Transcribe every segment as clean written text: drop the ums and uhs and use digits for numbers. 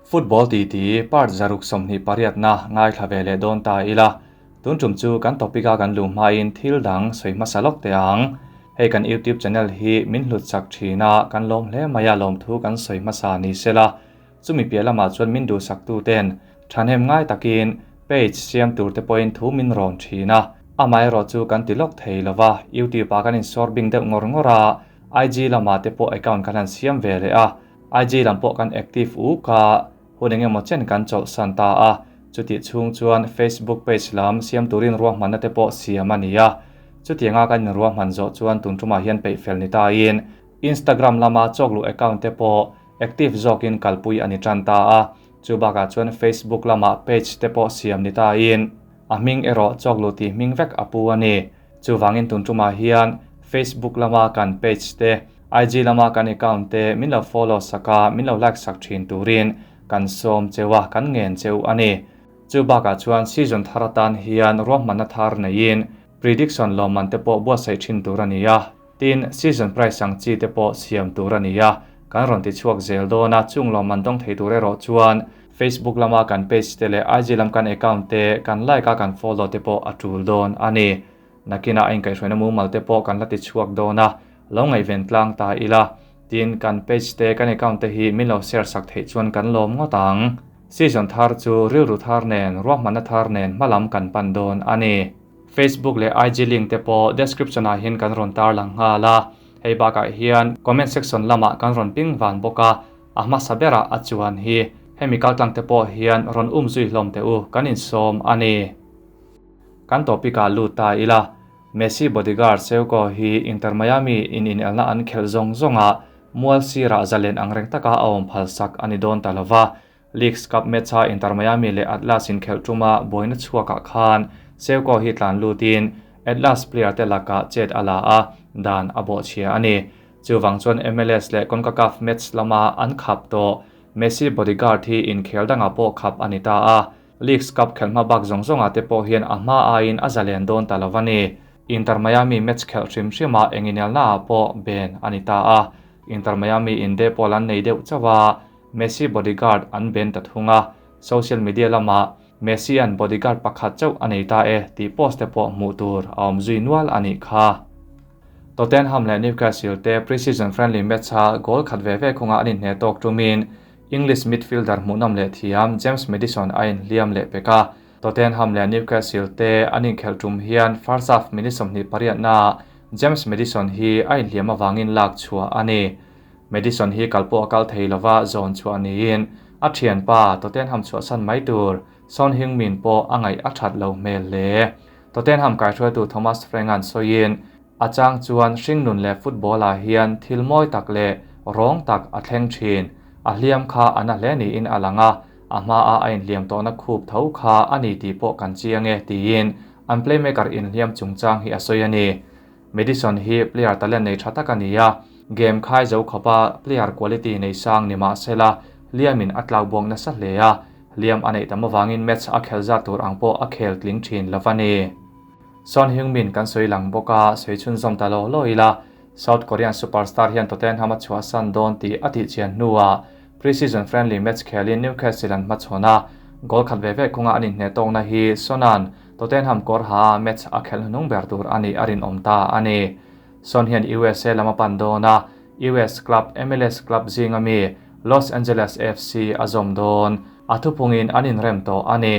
Football titi part 128na ngaithla ve leh dawn ta ila. Tun tum chu kan topic a kan luh hmain thil dang sawi hmasa lawk teh ang. Hei kan YouTube channel hi min hlut chak thin a, kan lawm hle mai a, lawmthu kan sawi hmasa ni sela. Chumi piah lamah chuan min duhsak tu ten thahnem ngai takin page siam tur te pawhin thu min rawn thin a. Amaherawh chu kan ti lawk thei lova, YouTube ah kan insawr bing deuh ngawr ngawr a, IG lamah te pawh account kan han siam ve leh a, IG lam pawh kan active uk a, hun eng emaw chen kan chawlhsan ta a, chutih chhung chuan Facebook page lam siam turin ruahmanna te pawh siam a ni a. Chutianga kan inruahman zawh chuan tun tumah hian peih fel ni tain Instagram lama chawkluh account te pawh active zawkin kalpui a ni tan ta a, chu bakah chuan Facebook lamah page te pawh siam ni tain a hming erawh chawkluh tih hming vek a pu a ni. Chuvangin tun tumah hian Facebook lama kan page te, IG lama kan account te min lo follow sak a, min lo like sak thin turin kan sawm cheu a, kan ngen cheu a ni. Chu bakah chuan season thar atan hian ruahmanna thar neiin prediction lawmman te pawh buatsaih thin tur a ni a, tin season prize ang chi te pawh siam tur a ni a, kan rawn ti chhuak zel dawn a, chung lawmman dawng thei tur erawh chuan Facebook lama kan page te leh IG lam kan account te kan like a kan follow te pawh a tul dawn a ni. Nakinah a inkaihhruaina mumal te pawh kan la ti chhuak dawn a, lo ngaihven tlang ta ila. Tin, kan page te kan account te hi min lo share sak theih chuan kan lawm ngawt ang. Season thar chu rilru thar nen, ruahmanna thar nen hmalam kan pan dawn a ni. Facebook leh IG link te pawh description ah hian kan rawn tarlang nghal a, hei bakah hian comment section lamah kan rawn ping van bawk a, A hmasa berah a chuan hi hemi kaltlang te pawh hian rawn um zui hlawm teh u, kan insawm a ni. Kan topic ah lut ta ila, Messi bodyguard Seuko hi Inter Miami in inelna an khelh zawng zawngah mual sirah zalen angreng taka a awm phalsak a ni dawn ta lova, Leagues Cup match-a Inter Miami leh Atlas inkhelh ṭuma buaina chhuakah khan Seuko hi tlan lutin Atlas player te lakah chet a la a, dan a bawhchhia a ni. Chuvang chuan MLS leh Concacaf match lama an khap tawh Messi bodyguard hi inkhel dangah pawh khap a ni ta a, Leagues Cup khelh hma bak zawng zawngah te pawh hian a hma aiin a zalen dawn ta lo a ni. Inter Miami match khelh hrim hrima eng inelnaah pawh ben a ni ta a, Inter Miami in de pawl an nei deuh chauh a, Messi bodyguard an ben ta thung a, social media lamah Messi-a'n bodyguard pakhat chauh a nei ta e tih post te pawh hmuh tur a awm zui nual a nih kha. Tottenham leh Newcastle te pre-season friendly match-a goal khat ve ve khungah an inhne tawk tumin English midfielder hmuhnawm leh thiam James Maddison a inhliam leh pek a. Tottenham leh Newcastle te an inkhelh tum hian first half minute 28naah James Maddison hi a inhliam avangin lak chhuah a ni. Maddison hi kal pawh a kal thei lova zawn chhuah niin a thianpa Tottenham chhuahsan mai tur Son Heung-min pawh a ngaih a that lo hmel hle. Tottenham kaihruaitu Thomas Frank-a'n sawiin, A chang chuan hringnun leh football-ah hian thil mawi tak leh rawng tak a thleng thin. A hliam kha a na hle niin a lang a, a hmaa a inhliam tawhna khup tho kha a ni tih pawh kan chiang e, tiin an playmaker inhliam chungchang hi a sawi a ni. Maddison hi player talent nei tha tak a ni a, game khai zo khawpa player quality nei sang ni mah sela hliamin a tlaubuak nasa hle a, hliam a neih tam avangin match a khel zat tur ang pawh a khel tling thin lo a ni. Son Heung-min kan sawi lang bawk a, sawi chhunzawm ta lo lo ila, South Korean superstar hian Tottenham a chhuahsan dawn tih a tihchian hnuah pre-season friendly match khelin Newcastle an hmachhawn a, goal khat ve ve khunga an inhne tawkna hi Son-a'n Tottenham kawr ha match a khelh hnung ber tur a nih a rinawm ta a ni. Son hian USA lam a pan dawn a, US club MLS club zinga mi Los Angeles FC a zawm dawn. A thupungin an inrem tawh a ni.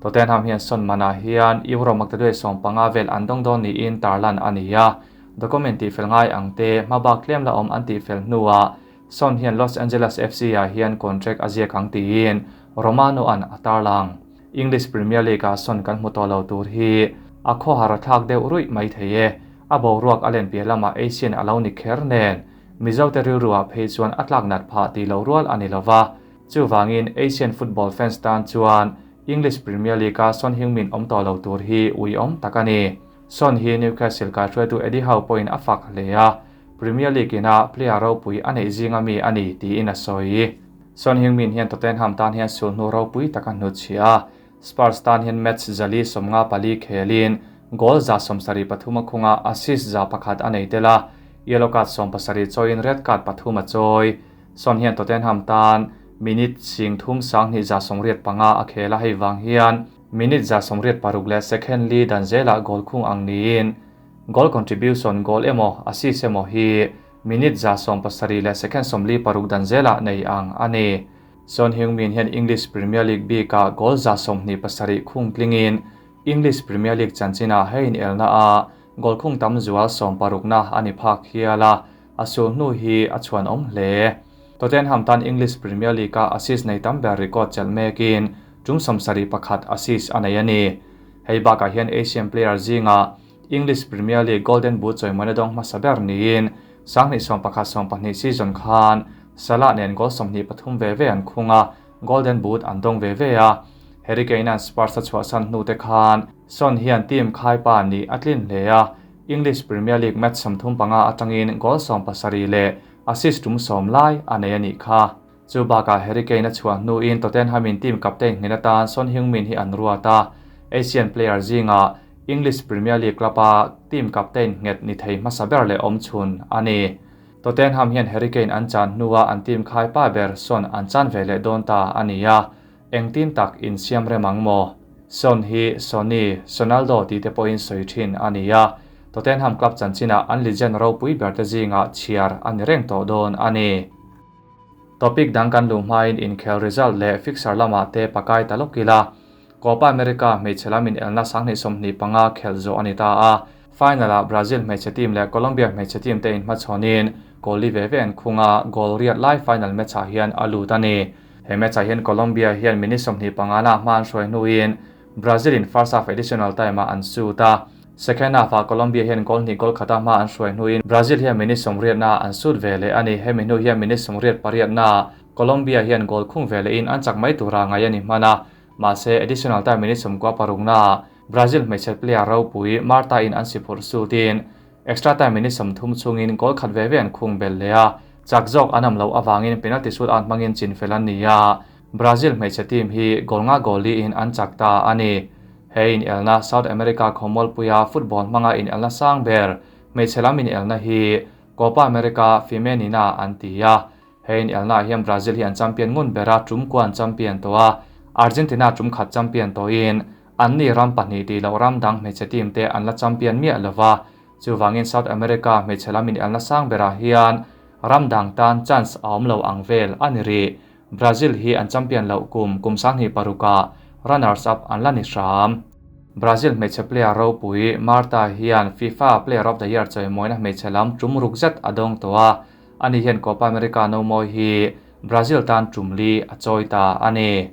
Tottenham hian Son manah hian Euro maktaduai 15 vel an dawng dawn niin tarlan a ni a. Document tihfel ngai ang te hmabak tlem la awm an tihfel hnuah Son hian Los Angeles FC ah hian contract a ziak ang tiin Romano-a'n a tarlang. English Premier League-ah Son kan hmu tawh lo tur hi a khawhar a thlak deuh ruih mai thei e. A boruak a len piah lamah Asian a lo ni kher nen, Mizote rilruah phei chuan a tlak nat phah tih loh rual a ni lo va. Chuvangin Asian football fans tan chuan English Premier League-a Son Heung-min awm tawh lo tur hi uiawm tak a ni. Son hi Newcastle kaihruaitu Eddie Howe pawhin a fak hle a, Premier League ina player ropui a neih zinga mi a ni tiin a sawi. Son Heung-min hian Tottenham tan hian sulhnu ropui tak a hnutchhiah a, Spurs tan hian match 454 khelin goal 173 a khung a, assist 101 a nei tel a, yellow card 17 chawiin red card 3 a chawi. Son hian Tottenham tan Minute 3185 a khel a, hei vang hian minute 186 leh second li dan zelah goal khung ang niin goal contribution, goal emaw assist emaw hi minute 170 leh second 46 dan zelah nei ang a ni. Son Heung-min hian English Premier League bikah goal 27 khung tlingin English Premier League chanchinah hei inelna a goal khung tam zual 60na a ni phak hial a, a sul hnu hi a chhuan awm hle. Tottenham tan English Premier League a assist nei tam ber record chelh mekin tum 71 assist a nei a ni. Hei bakah hian Asian player zinga English Premier League Golden Boot chawimawina dawng hmasa ber niin 2011-12 season khan Salah nen goal 23 ve ve an khunga Golden Boot an dawng ve ve a. Harry Kane an Spurs a chhuahsan hnu te khan Son hian team khaipa ni a tlin hle a. English Premier League match 35 atangin goal 17 leh assist tum 10 lai a nei a nih kha. Chu bakah Harry Kane a chhuah hnuin Tottenham in team captain nghen atan Son Heung-min hi an ruat a. Asian player zinga English Premier League club a team captain nghet ni thei hmasa ber leh awm chhun a ni. Tottenham hian Harry Kane an chan hnuah an team khai pa ber Son an chan ve leh dawn ta a ni a. Engtin tak in siam remang maw? Son hi Sonny, Sonaldo ti te pawhin sawi thin a ni a. Tottenham club chanchinah an legend ropui ber te zinga chhiar a ni reng tawh dawn a ni. Topic dang kan luh hmain inkhel result leh fixture lamah te pakai ta lawk ila. Copa America hmeichhe lamin elna 2025 khel zawh a ni ta a. Final ah Brazil hmeichhe team leh Colombia hmeichhe team te inhmachhawnin goal li ve ve an khunga goal riat lai final match ah hian a lut a ni. He match ah hian Colombia hian minute 25 na hma an hruai hnuin Brazil in first half additional time ah an shoot a. Second half ah Colombia hian goal hnih goal khata hma an hruai hnuin Brazil hian minute 80 na an shoot ve leh a ni. Hemi hnu hian minute 88 na Colombia hian goal khung ve lehin an chak mai tura ngai a ni hman a. Mahse additional time minute 96 na Brazil hmeichhe player ropui Marta in an si phurh sutin extra time minute 30 chungin goal khat ve ve an khung bel le a. Chak zawk an am lo awangin penalty shoot out hmangin chin fel an ni a. Brazil hmeichhe team hi goal nga goal li in an chak ta a ni. He in elna South America khawmual puia football hmanga in elna sang ber hmeichhe lam in elna hi Copa America Femenina an ti a. He in elna hian Brazil hi an champion ngun bera tum kuan champion to a. Argentina tum khat champion to in an ni ram pahnih ti lo ram dang hmeichhe team te an la champion miah lova. Chuwangin South America hmeichhe lam in elna sang bera hian ram dang tan chance a awm lo ang vel a ni ri. Brazil hi an champion lo kum kum 2006 runners up an la ni hram. Brazil hmeichhe player ropui Marta hian FIFA Player of the Year chawimawina hmeichhe lam tum ruk zet a dawng to a. Ani hian Copa America no mawi hi Brazil tan tum li a chawi ta a ni.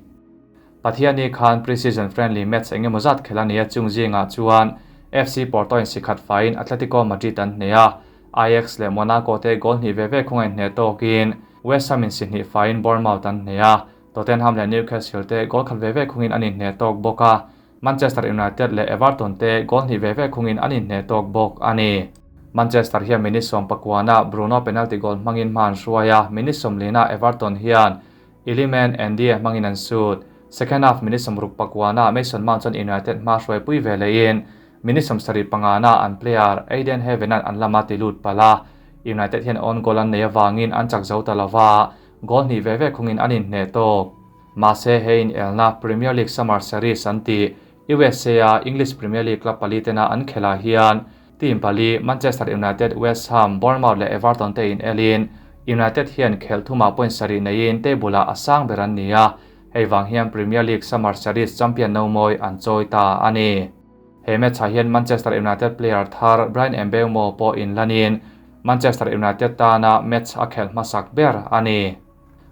Pathiani khan pre-season friendly match engemaw zat khel a ni a chung zinga chuan FC Porto in sikhat fain Atletico Madrid an hne a. Ajax leh Monaco te goal hnih ve ve khunga in hne tawkin West Ham in si hnih fain Bournemouth an hne a. Tottenham leh Newcastle te goal khat ve ve khungin an inhne tawk bawk a. Manchester United leh Everton te goal hnih ve ve khungin an inhne tawk bawk a ni. Manchester hian minute 19 na Bruno penalty goal hmangin hma an hruai a. Minute 40 na Everton hian Iliman Ndiaye hmangin an shoot. Second half minute 69 na Mason Mount chuan United hma hruai pui ve lehin minute 75 na an player Aiden Heaven an lama ti lut pala. United hian own goal an nei awangin an chak zo ta lova. Goal hnih ve ve khungin an inhne tawk. Mahse he in elna Premier League Summer Series an ti USA a English Premier League club pali tena an khela hian team pali Manchester United, West Ham, Bournemouth leh Everton te in elin United hian khel thuma point sarih neiin table ah a sang ber an ni a. Hei wang hian Premier League Summer Series champion no mawi an chawi ta a ni. He match ah hian Manchester United player thar Bryan Mbeumo pawh in lanin Manchester United tana match a khel hmasak ber a ni.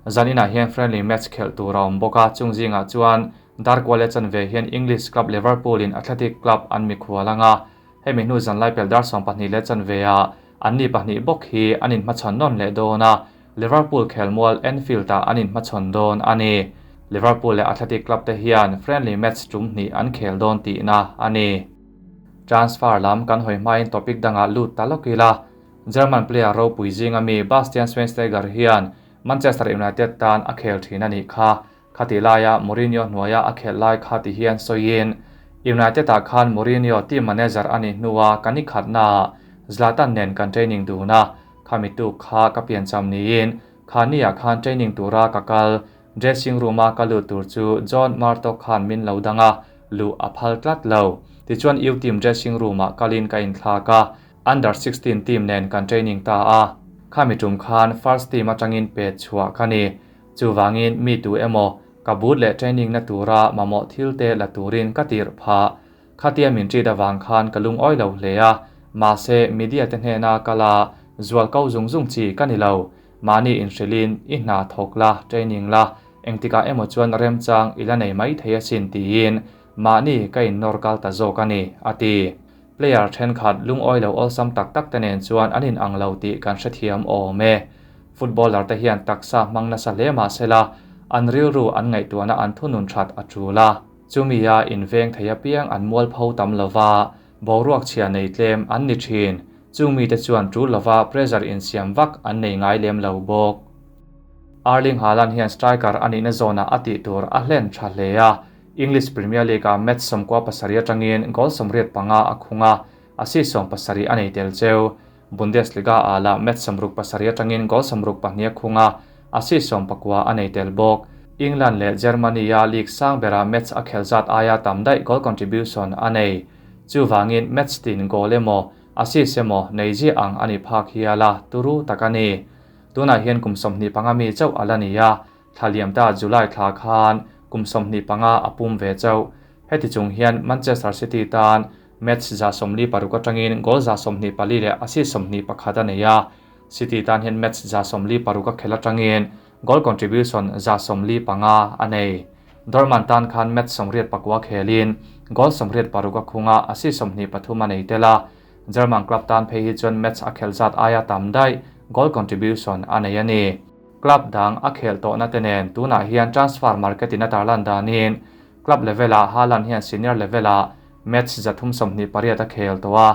Zanina hian friendly match khel tur a awm bawk a chung zingah chuan Dark Wale chan ve hian English club Liverpool in Athletic Club an mikhual anga. Hemi hnu zan lai pel dar 12 le chan ve a an ni pahnih bawk hi an inhmachhawn nawn leh dawn a. Liverpool khelmual Anfield ah an inhmachhawn dawn a ni. Liverpool leh Athletic Club te hian friendly match tum hnih an khel dawn tihna a ni. Transfer lam kan hawi hmain topic dangah lut ta lawk ila. German player ropui zinga mi Bastian Schweinsteiger hian Manchester United tan a khel thin a nih kha. Khati laia Mourinho hnuaia a khel lai kha ti hian sawiin United ah khan Mourinho team manager ani hnuwa kan i khatna Zlatan nen kan training duna. Khami tu kha ka pian cham niin khani ah khan training tura ka kal. Dressing room a ka lut tur chu John Murtough khan min lo dang a, luh a phal tlat lo. Tichuan U team dressing room ah kalin ka inthlak a, Under 16 team nen kan training ta a. Khami tum khan first team atangin pet chhuah ka ni. Chuvangin mi tu emaw ka boot leh training na tura mamawh thil te la turin ka tirh phah. Khatia min treat avang khan ka lungawi lo hle a, mahse media te hnena kal a zual ko zung zung chi ka ni lo. Mahni inhrilhin i hna thawk la, training la, engtikah emaw chuan remchang i la nei mai thei asin tiin mahni ka innawr kal ta zawk a ni, a ti. Player thenkhat lungawi lo awlsam tak tak te nen chuan an inang lo tih kan hrethiam awm e. Footballer te hian taksa hmang nasa hle mah sela, an rilru an ngaihtuahna an thunun that a tul a. Chumia inveng thei apiang an mualpho tam lova, boruak chhia nei tlem an ni thin. Chung mite chuan tul lova pressure insiam vak an nei ngai lem lo bawk. Erling Haaland hian striker a nihna zawnah a tih tur a hlen tha hle a, English Premier League-ah match 97 atangin goal 85 a khung a, assist 17 a nei tel cheu. Bundesliga-ah lah match 67 atangin goal 62 a khung a, assist 19 a nei tel bawk. England leh Germany-a league sang berah match a khel zat aia tam daih goal contribution a nei. Chuvangin match tin goal emaw, assist emaw nei ziah ang a ni phak hial a, turu tak a ni. Tunah hian kum 25 mi chauh a la ni a, thla liam ta July thla khan kum 25 a pum ve chauh. Heti chung hian Manchester City tan match 146 atangin goal 124 leh assist 21 a nei a. City tan hian match 146 a khel atangin goal contribution 145 a nei. Dortmund tan khan match 84 khelin goal 86 a khunga assist 23 a nei tel a. German club tan phei hi chuan match a khel zat aia tam daih goal contribution a nei a ni. Club dang a khel tawhna te nen tunah hian transfer market in a tarlan danin club level-ah Haaland hian senior level-ah match 328 a khel tawh a,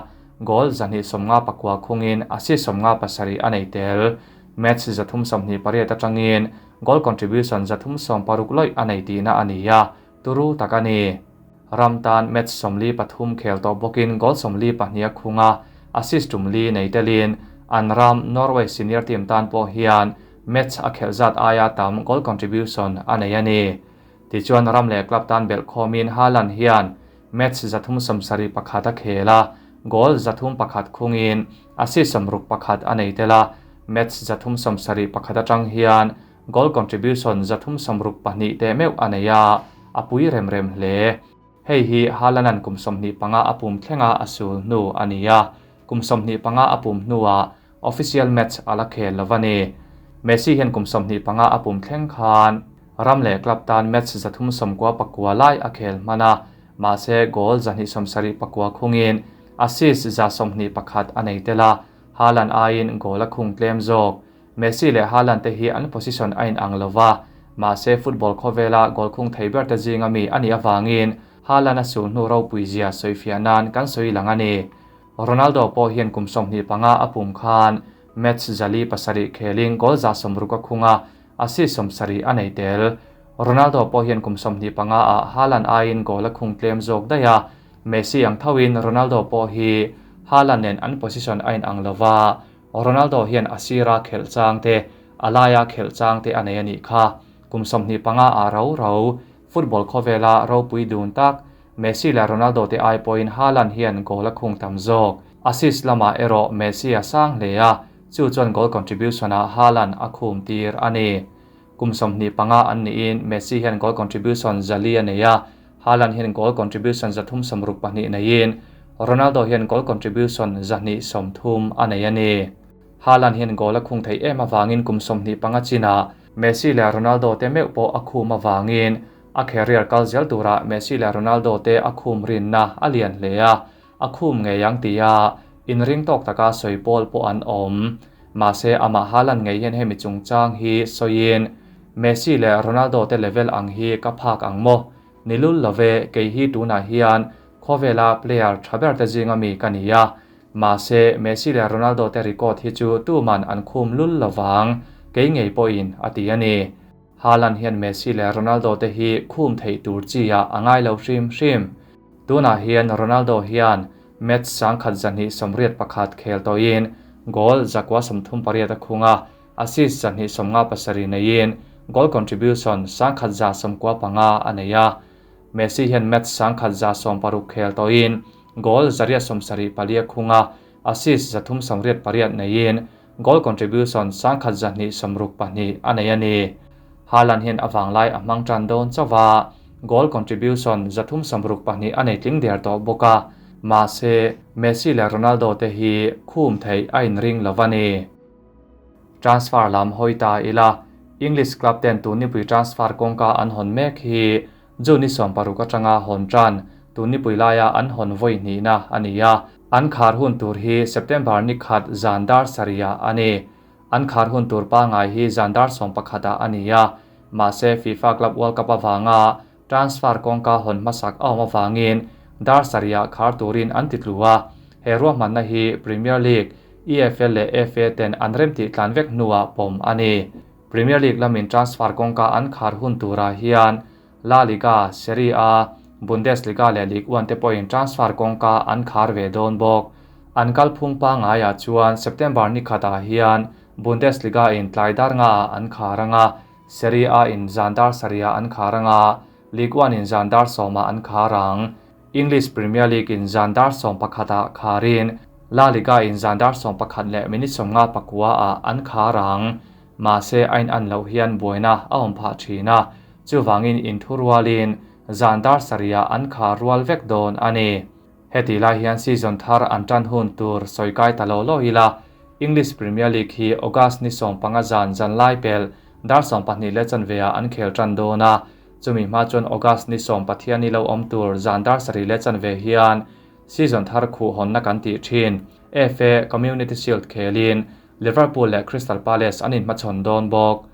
goal 259 khungin assist 57 a nei tel. Match 328 atangin goal contribution 360 lawih a nei tihna a ni a, turu tak a ni. Ram tan match 43 khel tawh bawkin goal 42 a khunga, assist 4 nei telin an ram Norway senior team tan pawh hian match a khel zat aia tam goal contribution a nei a ni. Tichuan ram leh club tan belh khawmin Haaland hian match 371 a khel a, goal 301 khungin assist 61 a nei tel a, match 371 atang hian goal contribution 362 te meuh a nei a, a pui rem rem hle. Hei hi Haaland an kum 25 a pum thlenga a sul hnu a ni a, kum 25 a pum hnuah official match a la khel lo a ni. Messi hian kum 25 a pum thleng khan ram leh club tan match 399 lai a khel hman a, mahse goal 274 khungin assist 121 a nei tel a, Haaland aiin goal a khung tlem zawk. Messi leh Haaland te hi an position a inang lova, mahse football khawvela goal khung thei ber te zinga mi a nih avangin Haaland a sul hnu ropui zia sawifiah nan kan sawi lang a ni. Ronaldo pawh hian kum 25 a pum khan match 407 khelin goal 60 a khunga, assist 70 a nei tel. Ronaldo pawh hian kum 25 a Haaland aiin goal a khung tlem zawk daih a, Messi ang thoin Ronaldo pawh hi Haaland nen an position a inang lova, Ronaldo hian a sira khelh chang te, a laia khelh chang te a nei a nih kha. Kum 25 a ro ro, football khawvela ropui dun tak, Messi leh Ronaldo te ai pawhin Haaland hian goal a khung tam zawk. Assist lamah erawh Messi a sang hle a, chu chuan goal contribution ah Haaland a khum tir a ni. Kum 25 an niin Messi hian goal contribution 4 a nei a, Haaland hian goal contribution 362 neiin Ronaldo hian goal contribution 230 a nei a ni. Haaland hian goal a khung thei em awangin kum 25 chinah Messi leh Ronaldo te meuh pawh a khum awangin a career kal zel turah Messi leh Ronaldo te a khum rinna a lian hle a, a khum ngei ang tia inring tawk taka sawi pawl pawh an awm. Mahse amah Haaland ngei hian hemi chungchang hi sawiin Messi leh Ronaldo te level ang hi ka phak ang maw. Nilul love kei hi tunah hian khawvela player tha ber te zinga mi ka ni a. Mahse Messi leh Ronaldo te record hi chu tuman an khum lul lovang kei ngei pawhin a ti a ni. Haaland hian Messi leh Ronaldo te hi khum thei tur chi a angai lo hrim hrim. Tunah hian Ronaldo hian match 1,281 khel tawhin goal 138 a khunga, assist 157 neiin goal contribution 1195 a nei a. Messi hian match 1160 khel tawhin goal 874 khung a, assist 388 neiin goal contribution 1262 a nei a ni. Haaland hian a vanglai a hmang tan dawn chauha, goal contribution 362 a nei tling der tawh bawk a, mahse Messi leh Ronaldo te hi khum theih a inring lo a ni. Transfer lam hawi ta ila, English club ten tun nipui transfer kawngka an hawn mek hi June ni 16 atanga hawn tan, tun nipui laia an hawn vawi hnihna a ni a. An khar hun tur hi September ni khat zan dar sarihah a ni. An khar hun tur pangai hi zan dar 11ah a ni a, mahse FIFA Club World Cup avanga transfer kawngka hawn hmasak a awm avangin dar sarihah khar turin an ti tlu a. He ruahmanna hi Premier League, EFL leh FA ten an remtih tlan vek hnuah pawm a ni. Premier League lamin transfer kawngka an khar hun turah hian La Liga, Serie A, Bundesliga leh Ligue 1 te pawhin transfer kawngka an khar ve dawn bawk. An kalphung pangaiah chuan September ni khatah hian Bundesliga in tlai dar ngaah an khar anga, Serie A in zan dar sarihah an khar anga, Ligue 1 in zan dar sawmah an khar ang. English Premier League in zan dar 11ah kharin La Liga in zan dar 11 leh minute 59 ah an khar ang. Mahse ain an loh hian buaina a awm phah thin a, chuwangin in thu rualin zan dar sarihah an khar rual vek dawn a ni. Heti lai hian season thar an tan hun tur sawikai ta lo lo ila, English Premier League hi August ni 15 zan zan lai pel dar 12 leh chanveah an khel tan dawn a, chumi hma chuan August ni 10 Pathian ni lo awm tur zan dar sarih leh chanve hian season thar khuh hawnna kan tih thin FA Community Shield khelin Liverpool leh Crystal Palace an inhmachhawn dawn bawk.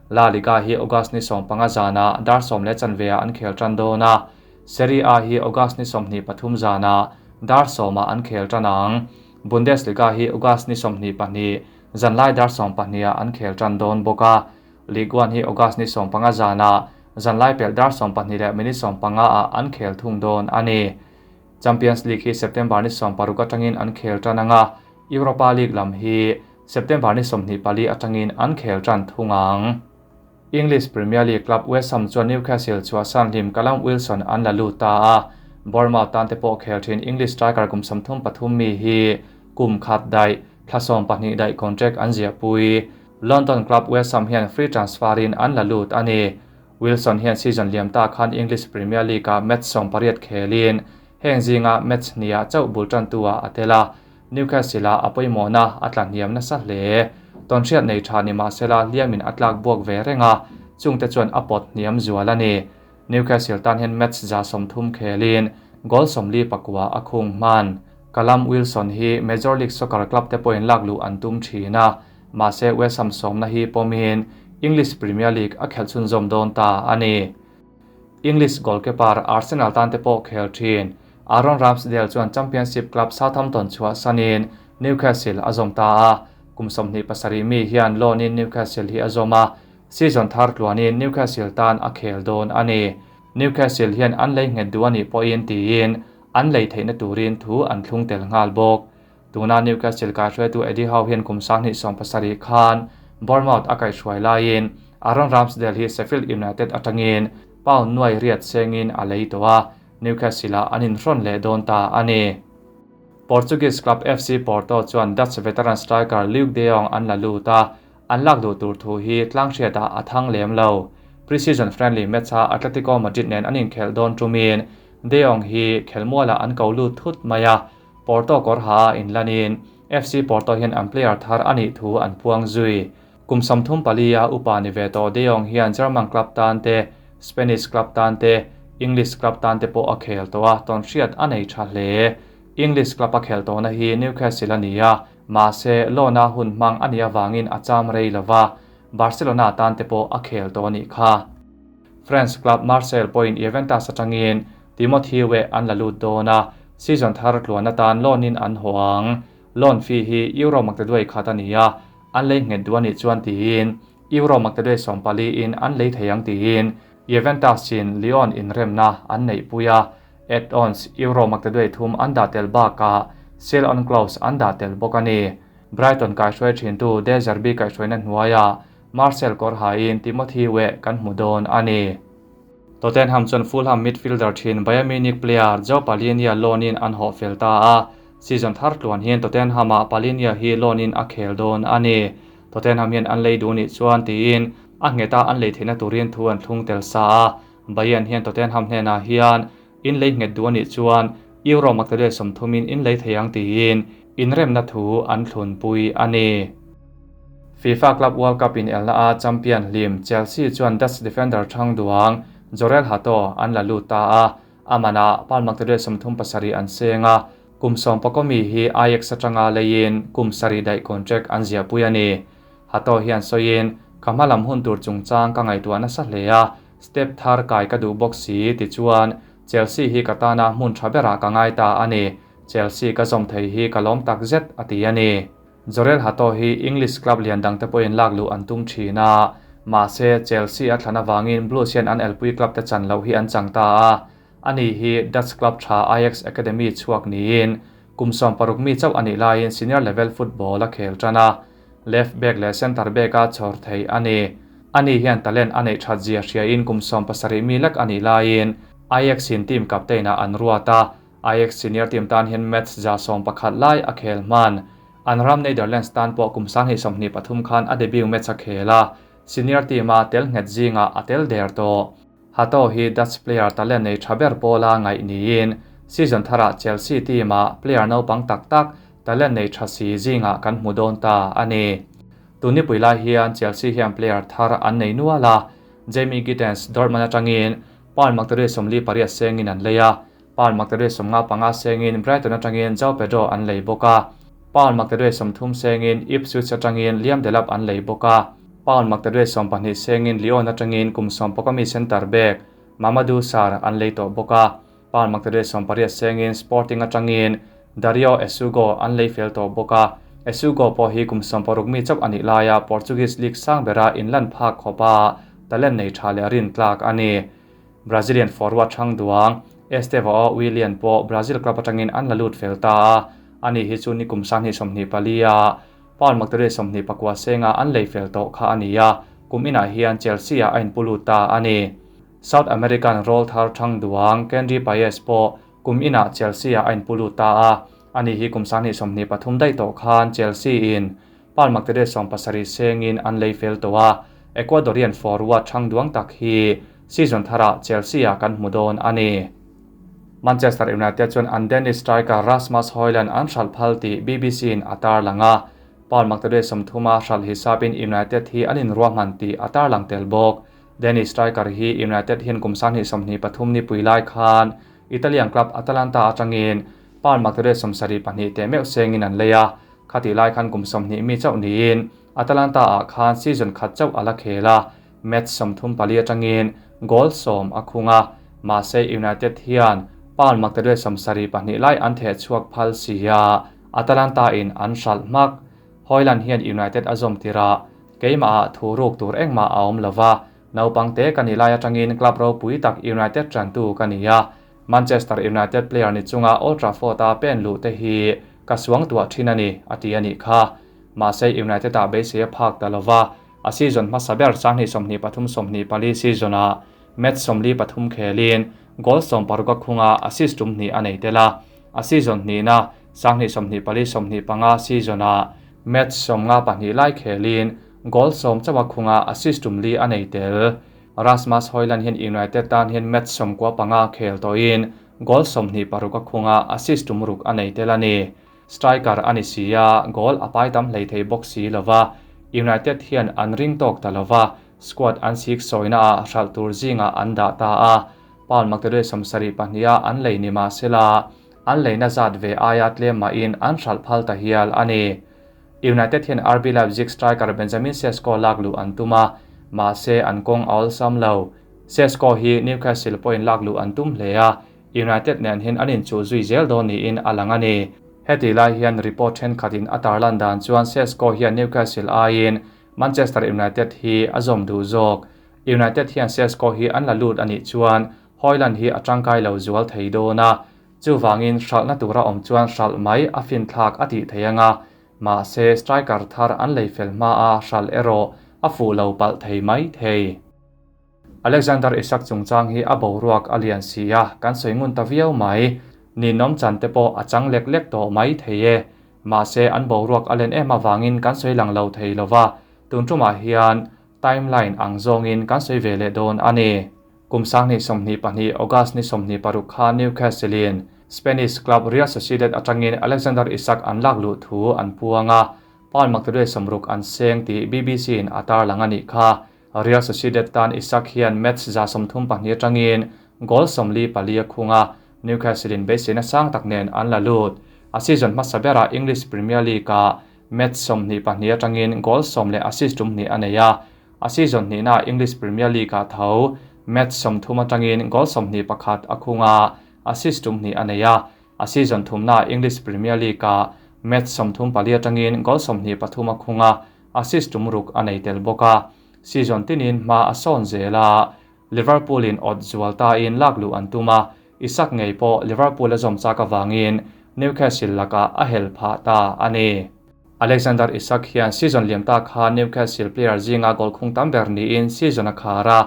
La Liga hi August ni 15 zana dar 10 leh chanveah an khel tan dawn a, Serie A hi August ni 23 zana dar 10ah an khel tan ang. Bundesliga hi August ni 22 zanlai dar 12ah an khel tan dawn bawk a, Ligue 1 hi August ni 15 zana zanlai pel dar 12 leh minute 15 ah an khel thung dawn a ni. Champions League hi September ni 16 atangin an khel tan anga, Europa League lam hi September ni 24 atangin an khel tan thung ang. English Premier League club West Ham chuan Newcastle chuasan hlim Callum Wilson an la lut ta a, Bournemouth tan te pawh khel thin English striker kum 33 mi hi kum khat dai thla 12 dai contract an zia pui. London club West Ham hian free transfer in an la lut a ni. Wilson hian season liam ta khan English Premier League a match 18 khelin heng zinga match nia chauh bul tan tua atela. Newcastle a apoimawhna a tla hniam nasa hle. Tonhriat nei tha ni mahsela liamin a tlak buak ve renga, chungte chuan a pawt hniam zual a ni. Newcastle tan hian match za 30 khelin goal 44 a khung hman. Callum Wilson hi Major League Soccer club te pawhin lak luh an tum thin a, mahse West Ham sawmna hi pawmin English Premier League a khelh chhunzawm dawn ta a ni. English goalkeeper Arsenal tan te pawh khel thin Aaron Ramsdale chuan Championship club Southampton chhuah sanin Newcastle a zawm ta a, kum 27 mi hian loan in Newcastle hi a zawm a, season thar tluanin Newcastle tan a khel dawn a ni. Newcastle hian an lei nghet duh a nih pawhin tiin an lei theihna turin thu an thlung tel nghal bawk. Tuna Newcastle kai hruaitu Eddie Howe hian kum 27 khan Bournemouth a kai hruai laiin Aaron Ramsdale hi Sheffield United atangin pound nuai riat sengin a lei tawh a, Newcastle a an inhrawn leh dawn ta a ni. Portuguese club FC Porto chuan Dutch veteran striker Luuk de Jong an la lut a, an lak duh tur thu hi tlang hriatah a thang lem lo. Pre-season friendly match a Atletico Madrid nen an inkhel dawn tumin De Jong hi khelmualah an ko lut thut mai a, Porto kawr ha a inlanin FC Porto hian an player thar a nih thu an puang zui. Kum 34 a upa ni ve tawh De Jong hian German club tan te, Spanish club tan te, English club tan te pawh a khel tawh a, tawn hriat a nei tha hle. English club a khel tawh na hi Newcastle a ni a, mahse loan a hun hmang a nih awangin a cham rei lova, Barcelona tan te pawh a khel tawh a nih kha. French club Marseille pawhin Juventus atangin Timothy Weah an la lut dawn a, season thar tluan atan loan in an haw ang. Loan fee hi euro maktaduai khat a ni a, an lei nghet duh a nih chuan tiin euro maktaduai 14 in an lei thei ang tiin Juventus in Lyon inremna an neih pui a, add-ons euro maktaduai 3 an dah tel bakah sell on clause an dah tel bawk a ni. Brighton kai hruai thin tu De Zerbi kai hruaina hnuaia. Marcel kawr hain Timothy Weah kan hmu dawn a ni. Tottenham chuan Fulham midfielder thin Bayern Munich player Joao Palhinha loan in an hawh fel ta a, season thar tluan hian Tottenham ah Palhinha hi loan in a khel dawn a ni. Tottenham hian an lei duh nih chuan tiin a ngheta an lei theihna turin thu an thlung tel sa a, Bayern hian Tottenham hnenah hian in lei nghet duh a nih chuan Euro maktaduai sawmthumin in lei thei ang tiin inremna thu an thlunpui a ni. FIFA Club World Cup inelna a champion hlim Chelsea chuan Dutch defender thang duang Jorrel Hato an la lut ta a, a manah Paul maktaduai 37 an seng a, kum 11 mi hi Ajax atanga leiin kum 7 daih contract an ziahpui a ni. Hato hian sawiin, Ka hma lam hun tur chungchang ka ngaihtuah nasa hle a, step thar kai ka duh bawk si ti chuan Chelsea hi ka tana hmun tha berah ka ngai ta a ni. Chelsea ka zawm thei hi ka lawm tak zet a ti a ni. Jorrel Hato hi English club lian dangte pawhin lak luh an tum thin a, mahse Chelsea a thlan avangin Blues hian an elpui club te chan loh hi an chang ta a. Ani hi Dutch club tha Ajax Academy chhuak niin kum 16 mi chauh a nih laiin senior level football a khel tan a, left back leh centre back a chhawr thei a ni. Ani hian talent a neih that zia hriain kum 17 mi lek a nih laiin Ajax in team captain ah an ruat a, Ajax senior team tan hian match 111 lai a khel hman. An ram Netherlands tan pawh kum 2023 khan a debut match a khel a, senior team a tel nghet zinga a tel der tawh. Hato hi Dutch player talent nei tha ber pawla ngaih niin season tharah Chelsea team a player naupang tak tak talent nei tha si zinga kan hmu dawn ta a ni. Tuni pui lai hian Chelsea hian player thar an nei nual a, Jamie Gittens Dortmund atangin Paul maktaduai 48 sengin an lei a, Paul maktaduai 55 sengin Brighton atangin João Pedro an lei bawk a, Paul maktaduai 30 sengin Ipswich atangin Liam Delap an lei bawk a, Paul maktaduai 12 sengin Lyon atangin kum 11 mi centre back Mamadou Sarr an lei tawh bawk a, Paul maktaduai 18 sengin Sporting atangin Dario Essugo an lei fel tawh bawk a, Essugo pawh hi kum 16 mi chauh a nih laia Portuguese League sang bera inlan phak khawpa talent nei tha leh rin tlak a ni. Brazilian forward thang duang Estevao Willian pawh Brazil club atangin an la lut fel ta a, ani hi chu ni kum 24 a Paul maktaduai 29 senga an lei fel tawh kha a ni a, kum inah hian Chelsea ah a inpu lut ta a ni. South American roll thar thang duang Kendry Paez pawh kum inah Chelsea ah a inpu lut ta a, ani hi kum 23 daih tawh khan Chelsea in Paul maktaduai 70 sengin an lei fel tawh a, Ecuadorian forward thang duang tak hi season tharah Chelsea ah kan hmu dawn a ni. Manchester United chuan an Danish striker Rasmus Højlund an hral phal tih BBC in a tarlang a, Paul maktaduai 30 a hral hisapin United hi an inruahman tih a tarlang tel bawk. Danish striker hi United hian kum 23 ni pui lai khan Italian club Atalanta atangin Paul maktaduai 72 te meuh sengin an lei a, khati lai khan kum 20 mi chauh niin Atalanta ah khan season khat chauh a la khel a, match 34 atangin goal 10 a khung a, mahse United hian Paul maktaduai 72 lai an theh chhuak phal si a, Atalanta in an hral hmak. Højlund hian United a zawm tira, keimah ah thu ruk tur engmah a awm lova, naupang te ka ni lai atangin club ropui tak United tantu ka ni a, Manchester United player ni chunga Old Trafford a pen luh te hi ka suang tuah thin a ni, a ti a nih kha. Mahse United ah beisei a phak ta lova, a season hmasa ber 2023-24 season ah match 43 khelin goal 16 a khunga assist tum hnih a nei tel a, a season hnihna 2024-25 season ah match 52 lai khelin goal 10 chauh a khunga assist tum li a nei tel. Rasmus Højlund hian United tan hian match 95 khel tawhin goal 26 a khunga assist tum ruk a nei tel a ni. Striker ani si a, goal a pai tam hlei thei bawk si lova, United hian an ring tawk ta lova, squad an sik sawina ah hral tur zinga an dah ta a, Paul maktaduai 72 a an lei ni mahsela an leina zat ve aia tlem mah in an hral phal ta hial a ni. United hian RB Leipzig striker Benjamin Sesko lak luh an tum a, mahse an kawng a awlsam lo. Sesko hi Newcastle pawhin lak luh an tum hle a, United nen hian an inchuh zui zel dawn niin a lang a ni. Heti lai hian report thenkhatin a tarlan dan chuan Sesko hian Newcastle aiin Manchester United hi a zawm duh zawk. United hian Sesko hi an la lut a nih chuan Højlund hi a tangkai lo zual thei dawn a, chuwangin hralhna tura awm chuan hralh mai a fin thlak a tih thei anga, mahse striker thar an lei fel hma a hral erawh a fuh lo palh thei mai thei. Alexander Isak chungchang hi a boruak a lian si a, kan sawi ngun ta viau mai. Ninawm chan te pawh a chang lek lek tawh mai thei e. Mahse an boruak a len em avangin kan sawi lang lo thei lo va, tun tumah hian timeline ang zawngin kan sawi ve leh dawn a ni. Kum 2022 August ni 26 khan Newcastle in Spanish club Real Sociedad atangin Alexander Isak an lak luh thu an puang a, pound maktaduai 60 an seng tih BBC in a tarlang a nih kha. Real Sociedad tan Isak hian match 132 atangin goal 44 a khung a, Newcastle in beiseina sang tak nen an la lut. A season hmasa berah English Premier League ah match 22 atangin goal 10 leh assist 2 a nei a. A season hnihna English Premier League ah tho match 30 atangin goal 21 a khung a, assist 2 a nei a. A season thumna English Premier League ah match 34 atangin goal 23 a khung a, assist 6 a nei tel bawk a. Season tinin hma a sawn zela Liverpool in awt zual ta in lak luh an tum a, Isak ngei pawh Liverpool a zawm chak avangin Newcastle lakah a hel phah ta a ni. Alexander Isak hian season liam ta kha Newcastle player zinga goal khung tam ber niin season a khar a,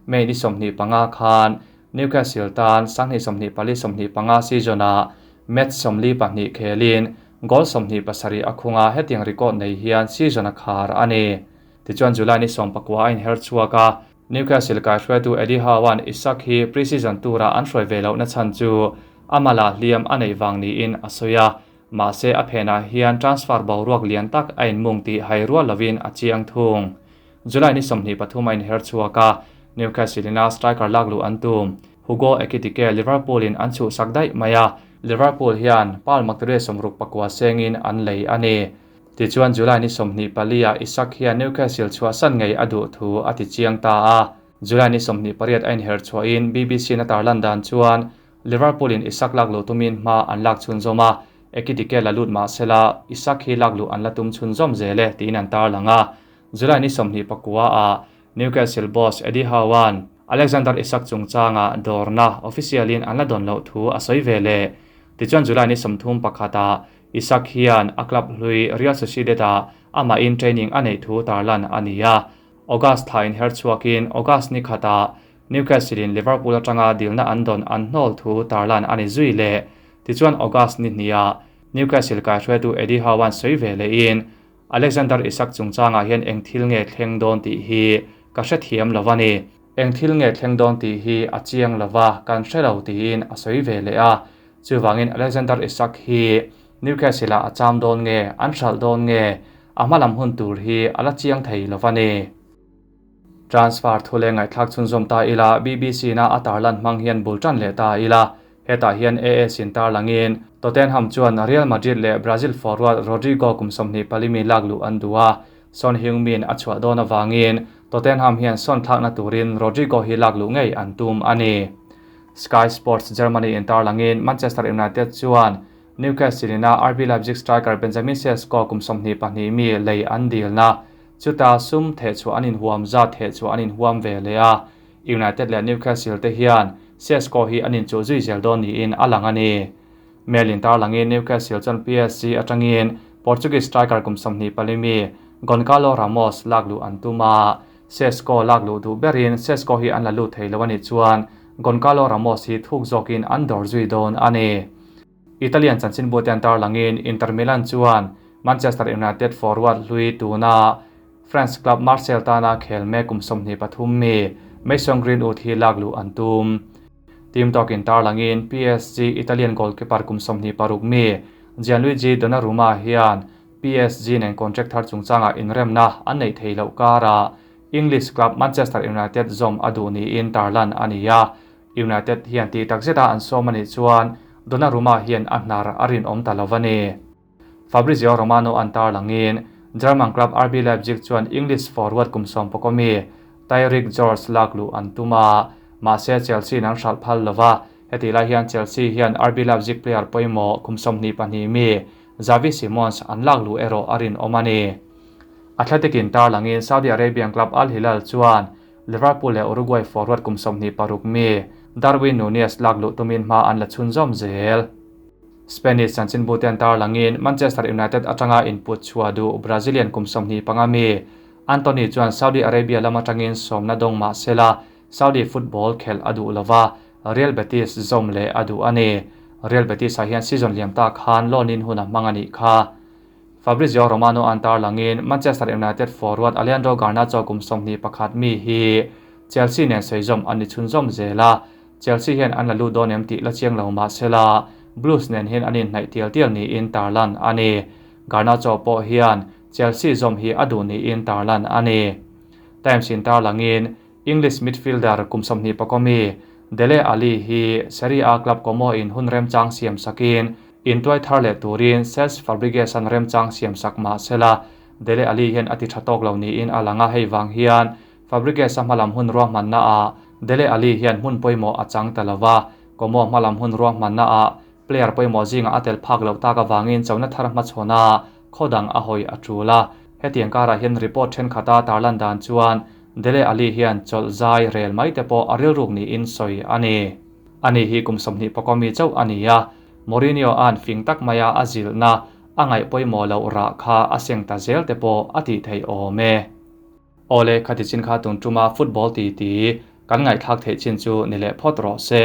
May ni 25 khan Newcastle tan 2024-25 season a match 42 khelin goal 27 a khunga hetiang record nei hian season a khar a ni. Tichuan July ni 19 a inher chhuak a, Newcastle kai hruaitu Eddie Howe-a'n Isak hi pre-season tura an hruai ve lohna chhan chu amala hliam a nei vang niin a sawi a. Mahse a phenah hian transfer boruak lian tak a inmung tih hai rual lovin a chiang thung. July ni 23 a inher chhuak a, Newcastle ina striker lak luh an tum. Hugo Ekitike Liverpool in an chhuhsak daih mai a, Liverpool hian pound maktaduai 69 sengin an lei a ni. Tichuan July ni 24 ah Isak hian Newcastle chhuahsan ngei a duh thu a ti chiang ta a. July ni 28 a inher chhuahin BBC na tarlan dan chuan Liverpool in Isak lak luh tumin hma an lak chhun zawm a, Ekitike la lut mahsela Isak hi lak luh an la tum chhun zawm zel e tiin an tarlang a. July ni 29 ah Newcastle boss Eddie Howe-a'n Alexander Isak chungchanga dawrna official in an la dawn loh thu a sawi ve le. Tichuan July ni 31 ah Isak hian a club hlui Real Sociedad ah amah in training a nei thu tarlan a ni a. August thla in her chhuakin August ni khatah Newcastle in Liverpool atanga dilna an dawn an hnawl thu tarlan a ni zui le. Tichuan August ni hniah Newcastle kai hruaitu Eddie Howe-a'n sawi ve le in Alexander Isak chungchangah hian eng thil nge thleng dawn tih hi ka hre thiam lo a ni. Eng thil nge thleng dawn tih hi a chiang lo va, kan hre lo tiin a sawi ve leh a. Chuwangin Alexander Isak hi Newcastle ah a cham dawn nge, an hralh dawn nge, a hmalam hun tur hi a la chiang thei lo a ni. Transfer thu le ngaihthlak chhunzawm ta ila, BBC na a tarlan hmang hian bul tan leh ta ila. Hetah hian AS in tarlangin Tottenham chuan Real Madrid leh Brazil forward Rodrigo kum 24 mi lak luh an duh a, Son Heung-min a chhuah dawn awangin Tottenham hian son thlakna turin Rodrigo hi lak luh ngei an tum a ni. Sky Sports Germany in tarlangin Manchester United chuan Newcastle ina RB Leipzig striker Benjamin Sesko kum 22 mi lei an dilna chuta sum the chu an inhuam za the chu an inhuam ve le a. United leh Newcastle te hian Sesko hi an inchuh zui zel dawn niin a lang a ni. Mail in tarlangin Newcastle chuan PSG atangin Portuguese striker kum 24 mi Goncalo Ramos lak luh an tum a. Sesko lak luh duh berin Sesko hi an la lut thei lo ani chuan Goncalo Ramos hi thuk zawkin an dawr zui dawn a ni. Italian chanchin bu te an tarlangin Inter Milan chuan Manchester United forward hlui tuna France club Marseille tana khel mek kum 23 mi Mason Greenwood hi lak luh an tum. Team talk in tarlangin PSG Italian goalkeeper kum 26 mi Gianluigi Donnarumma hian PSG nen contract thar chungchanga inremna an nei thei loh kara English club Manchester United zawm a duh niin tarlan a ni a. United hian ti tak zeta an sawm ani chuan Donnarumma hian a hnar a rinawm ta lo a ni. Fabrizio Romano an tarlangin German club RB Leipzig chuan English forward kum 11 mi Tyrick George lak luh an tum a, mahse Chelsea an hralh phal lova. Heti lai hian Chelsea hian RB Leipzig player pawimawh kum 22 mi Xavi Simons an lak luh erawh a rinawm a ni. Athletic in tarlangin Saudi Arabian club Al Hilal chuan Liverpool leh Uruguay forward kum 26 mi Darwin Nunez lak luh tumin hma an la chhun zawm zel. Spanish chanchin bu te an tarlangin Manchester United atanga input chhuah duh Brazilian kum 25 mi Antony chuan Saudi Arabia lam atangin sawmna dawng mah sela, Saudi football khelh a duh lova, Real Betis zawm leh a duh a ni. Real Betis ah hian season liam ta khan loan in hun a hmang a nih kha. Fabrizio Romano an tarlangin Manchester United forward Alejandro Garnacho kum 21 mi hi Chelsea nen sawi zawm an ni chhunzawm zel a, Chelsea hian an la lut dawn em tih la chiang lo mah sela, Blues nen hian an inhnaih tial tial niin tarlan a ni. Garnacho pawh hian Chelsea zawm hi a duh niin tarlan a ni. Times in tarlangin English midfielder kum 25 mi Dele Alli hi Serie A club Como in hun remchang siam sakin intuai thar leh turin Cesc Fabregas an remchang siam sak mah sela, Dele Alli hian a ti tha tawk lo niin a lang a, hei vang hian Fabregas a hmalam hun ruahmanna ah Dele Alli hian hmun pawimawh a chang ta lova, Como hmalam hun ruahmanna ah player pawimawh zinga a tel phak loh tak avangin chona thar hmachhawn khodang a hawi a tul a. Hetiang karah hian report thenkhat tarlan dan chuan Dele Alli hian chawlh zai rel mai te pawh a rilruk niin sawi a ni. Ani hi kum 24 mi chauh a ni a, Mourinho an fing tak maia a zilhna a ngaih pawimawh loh rah kha a seng ta zel te pawh a tih theih awm e. Ole khati chin kha tun tuma football ti ti kan ngaih thlak theih chin chu ni leh phawt rawh se.